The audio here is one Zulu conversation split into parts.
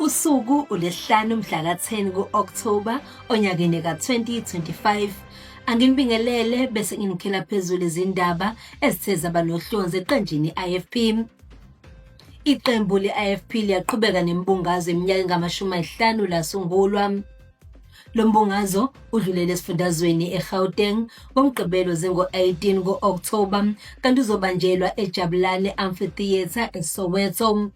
Usuku uLwesihlanu mhla ka-10 ku-Okthoba onyakeni ka-2025. Anginibingelele bese nginikhela phezulu izindaba ezithe zaba nohlonze eqenjini i-IFP. Iqembu le-IFP liyaqhubeka nemibungazo yeminyaka engama-50 lasungulwa. Lo mbungazo udlulele esifundazweni eGauteng ngoMgqibelo zingo-18 ku-Okthoba kanti uzobanjelwa eJabulani Amphitheatre eSoweto.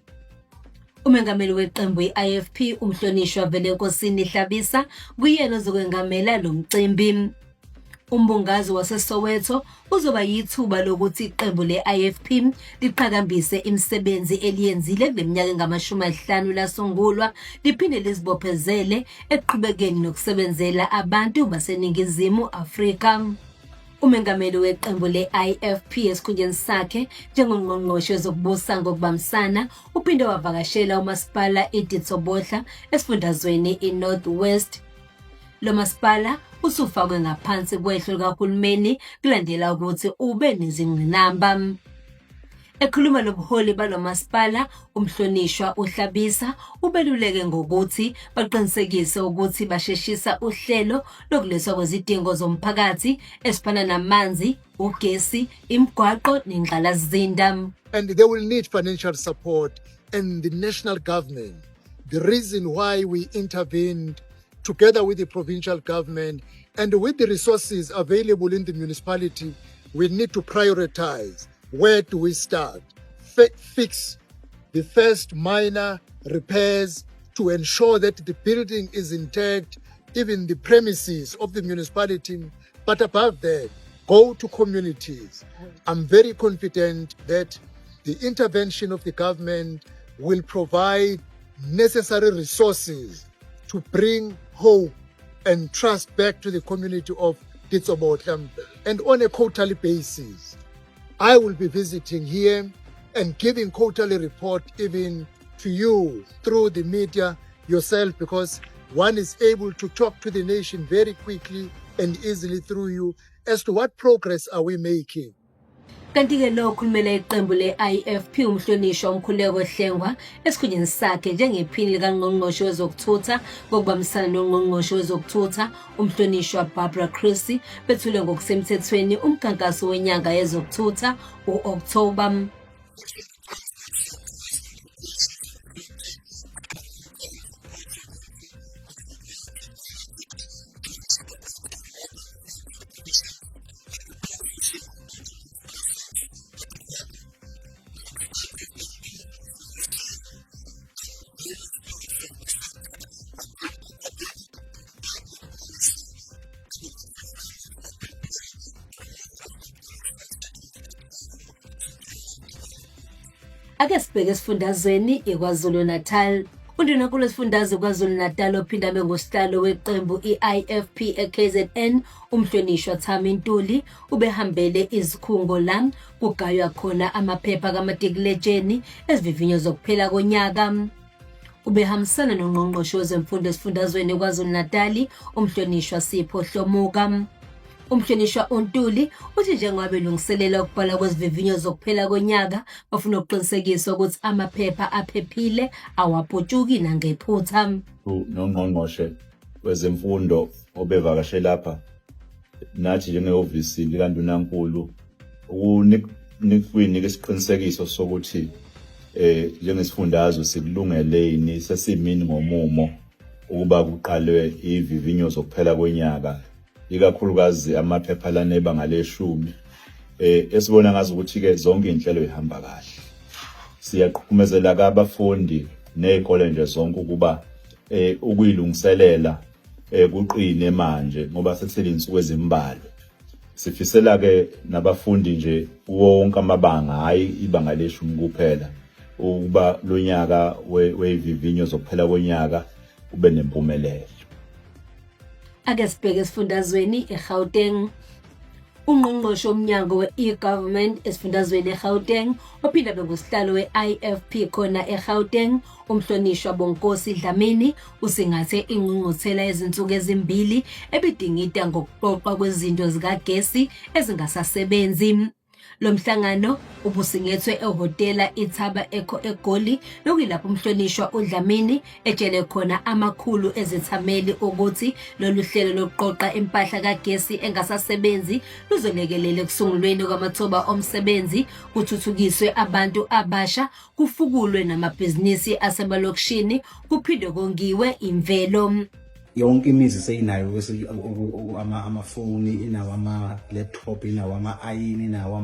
Umengameli weqembu i-IFP umhlonishwa Velenkosini Hlabisa kuyena ozokwengamela lo mcimbi. Umbungazo waseSoweto uzoba yithuba lokuthi iqembu le-IFP liqhakambise imisebenzi eliyenzile kule minyaka engama-50 lasungulwa, liphinde lizibophezele ekuqhubekeni nokusebenzela abantu baseNingizimu Afrika. Umengameli weqembu le-IFP esikhundleni sakhe njengongqongqoshe wezokubusa ngokubambisana uphinde wavakashela umasipala iDitsobotla esifundazweni iNorth West. Lo masipala usufakwe ngaphansi kwehlo likahulumeni kulandela ukuthi ube nezingqinamba. Ekhuluma nobuholi balo masipala, uMhlonishwa uHlabisa ubeluleke ngokuthi baqinisekise ukuthi basheshisa uhlelo lokulethwa kwezidingo zomphakathi ezifana namanzi, ugesi, imigwaqo nengqalasizinda. And they will need financial support and the national government. The reason why we intervened together with the provincial government and with the resources available in the municipality, we need to prioritize. Where do we start? Fix the first minor repairs to ensure that the building is intact, even the premises of the municipality. But above that, go to communities. I'm very confident that the intervention of the government will provide necessary resources to bring hope and trust back to the community of Ditsobotla and on a quarterly basis. I will be visiting here and giving quarterly report even to you through the media yourself because one is able to talk to the nation very quickly and easily through you as to what progress are we making. Kanti-ke lo okhulumela iqembu le-IFP umhlonishwa uMkhuleko Hlengwa esikhundleni sakhe njengephini likangqongqoshe wezokuthutha ngokubambisana nongqongqoshe wezokuthutha umhlonishwa Barbara Creecy bethule ngokusemthethweni umkhankaso wenyanga yezokuthutha u-Okthoba. Ake sibheke esifundazweni iKwaZulu-Natal. Undunankulu wesifundazwe KwaZulu-Natal ophinde abe ngusihlalo weqembu i-IFP e-KZN umhlonishwa Thami Ntuli ubehambele izikhungo la kugaywa khona amaphepha kamatikuletsheni ezivivinyo zokuphela konyaka. Ubehambisana nongqongqoshe wezemfundo esifundazweni KwaZulu-Natali umhlonishwa Sipho Hlomuka. Umhlonishwa uNtuli uthi njengoba belungiselela ukubhala kwezivivinyo zokuphela konyaka bafuna ukuqinisekisa ukuthi amaphepha aphephile awaputshuki nangephutha. Nongqongqoshe wezemfundo obevakashe lapha nathi njengehhovisi likaNdunankulu ukunika isiqinisekiso sokuthi eh njengesifundazwe sikulungele yini sesimini ngomumo ukuba kuqalwe ivivinyo zokuphela konyaka ikakhulukazi amaphepha lana ebanga leshumi eh esibona ngazi ukuthi ke zonke inhlelo ihamba kahle siyaqhumezela kabafundi nezikole nje zonke ukuba eh ukuyilungiselela eh kuqine manje ngoba sekusele insuku ezimbalwa sifisela ke nabafundi nje wonke amabanga hayi ibanga leshumi kuphela ukuba lonyaka wevivinyo zokuphela konyaka ube nempumelelo. Ake sibheke esifundazweni eGauteng. Ungqongqoshe womnyango we-e-government esifundazweni eGauteng ophinde abe ngusihlalo we-IFP khona eGauteng umhlonishwa Bonkosi Dlamini usingathe ingqungquthela yezinsuku ezimbili ebidingida ngokuqoqwa kwezinto zikagesi ezingasasebenzi. Lo mhlangano ubusingethwe ehhotela iThaba Echo eGoli nokuyilapho umhlonishwa uDlamini etshele khona amakhulu ezethameli ukuthi lolu hlelo lokuqoqa impahla kagesi engasasebenzi luzolekelela ekusungulweni kwamathuba omsebenzi, kuthuthukiswe abantu abasha, kufukulwe namabhizinisi asemalokishini, kuphinde kongiwe imvelo. Yonke imizi seyinayo amafoni, inawo ama-laptop, inawo ama-ayini, inawo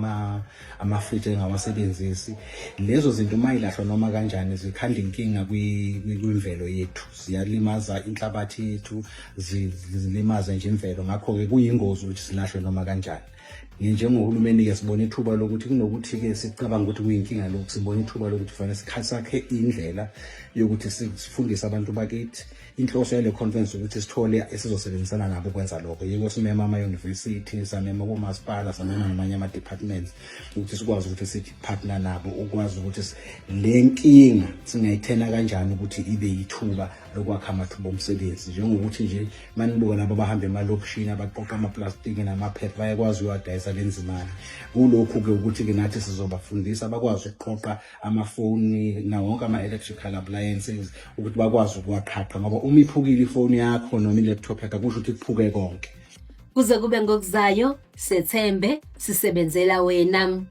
amafriji engawasebenzisi. Lezo zinto uma ilahlwa noma kanjani zikhanda inkinga kwimvelo yethu, ziyalimaza inhlabathi yethu, zilimaze nje imvelo. Ngakho-ke kuyingozi ukuthi zilahlwe noma kanjani. Njengohulumeni-ke sibona ithuba lokuthi kunokuthi-ke sicabanga ukuthi kuyinkinga lokhu, sibona ithuba lokuthi kufanele sakhe indlela yokuthi sifundise abantu bakithi. Inhloso yale conference ukuthi sithole esizosebenzisana nabo ukwenza lokho. Yiko simema ama-university, samema komasipala, samema namanye ama-departments ukuthi sikwazi ukuthi sithi partner nabo ukwazi ukuthi le nkinga singayithena kanjani ukuthi ibe yithuba lokwakha amathuba omsebenzi. Njengokuthi nje manibuka labo abahamba emalokishini abaqoqa amaplastiki namaphepha, bayakwazi uyawadayisa benza imali. Kulokhu-ke ukuthi-ke nathi sizobafundisa bakwazi ukuqoqa amafoni nawo wonke ama-electrical appliances ukuthi bakwazi ukuwaqhaqha, ngoba uma iphukile ifoni yakho noma i-laptop yakho akusho ukuthi kuphuke konke. Kuze kube ngokuzayo, sethembe sisebenzela wena.